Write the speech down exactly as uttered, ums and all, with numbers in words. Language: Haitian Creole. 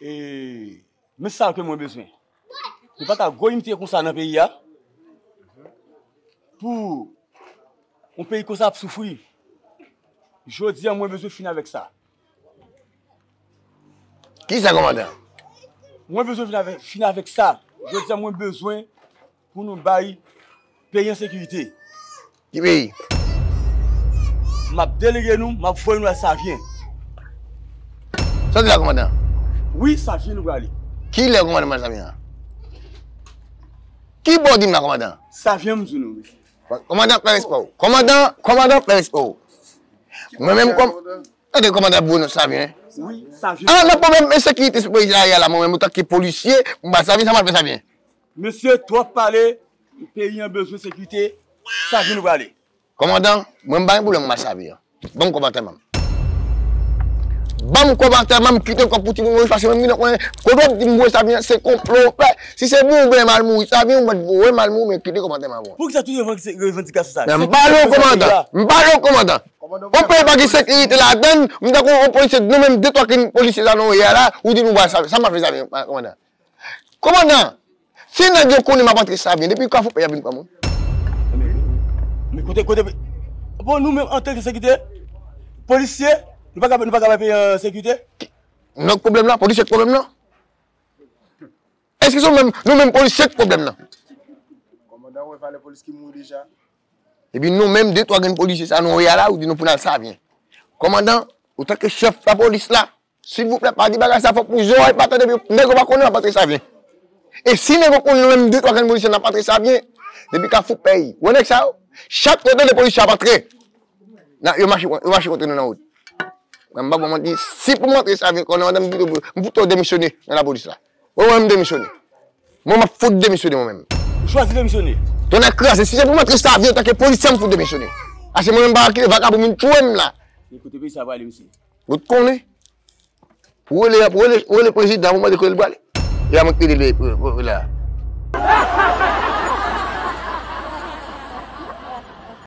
E, men sa ke mwen bezwen. Nou pa ka gwo imite konsa nan peyi a. Pou yon peyi konsa ap soufri. Jodi a, mwen bezwen fini avèk sa. Kisa, kòmandan? Mwen bezwen fini avèk, fini avèk sa. Jodi a, mwen bezwen pou nou bay peyi an sekirite. Ki peyi? M ap delege nou, m ap voye nou al Savyen. Sa w di la, kòmandan? Wi, Savyen nou prale. Kilè kòmandan pral Savyen an? Ki bò w di m la, kòmandan? Savyen m di nou, mesye. Kòmandan, fè respè w. Kòmandan, kòmandan, fè respè w. Mwen menm kòm... Tande kòmandan ap voye nou Savyen. Wi, Savyen. Ah, nan pwoblèm ensekirite sou peyi a la, mwen menm, antanke polisye, m pa Savyen, sa m al fè Savyen? Mesye, twòp pale, peyi an bezwen sekirite, Savyen nou prale. Kòmandan, mwen m pa gen pwoblèm, m al Savyen. Ban m kòb antèman m. Ban m kòb antèman m, kite kòb pou timoun Moyiz, paske mwen m gen konnen, kote w ap di m voye Savyen, se konplo w fè. Si se pou w voye m al mouri Savyen, ou mèt voye m al mouri, men kite kòb antèman m. Poukisa tout revandikasyon sa? Men m pale w, kòmandan. M pale w, kòmandan. Yon peyi pa gen sekirite ladann, m tankou yon polisye, nou menm de twa grenn polisye sa nou ye a la, ou di nou ba sa, sa m ap fè Savyen, kòmandan. Kòmandan, si nèg yo konnen m ap antre Savyen, depi Kafou Pè y ap vin pran moun. Men kote, kote, bon, nou menm antanke sekirite, polisye, nou pa ka, nou pa ka bay peyi an sekirite? Nou k pwoblèm nan, polisye k pwoblèm nan? Èske se nou menm, nou menm polisye k pwoblèm nan? Kòmandan wè valè polis ki mouri deja. Epi nou menm, de twa grenn polisye sa nou ye a la, ou di nou pou n al Savyen. Kòmandan, antanke chèf lapolis la, silvouplè, pa di bagay sa, fòk pou zòrèy pa tande, epi nèg yo pa konnen w ap antre Savyen. E si nèg yo konnen nou menm de twa grenn polisye n ap antre Savyen, depi Kafou Pè, ou wè nèg sa yo, chak kote de polisye ap antre, nan, yo mache, yo mache kontre nou nan wout. Mwen m pa ba w manti, si pou m antre Savyen, kòmandan, m kite w, m fout ou demisyone nan lapolis la. Wi, mwen m demisyone. Mwen m ap fout demisyone mwen menm. Ou chwazi demisyone? Tonnè kraze, si se pou m antre Savyen antanke polisye, m fout demisyone. Paske mwen menm m pa kite vakabon vin tchwe m la. E kote peyi sa prale, mesye? Ou t konnen. Pou rele, pou rele, rele prezidan, pou mande kote l prale. E a mwen k rele, rele, rele la.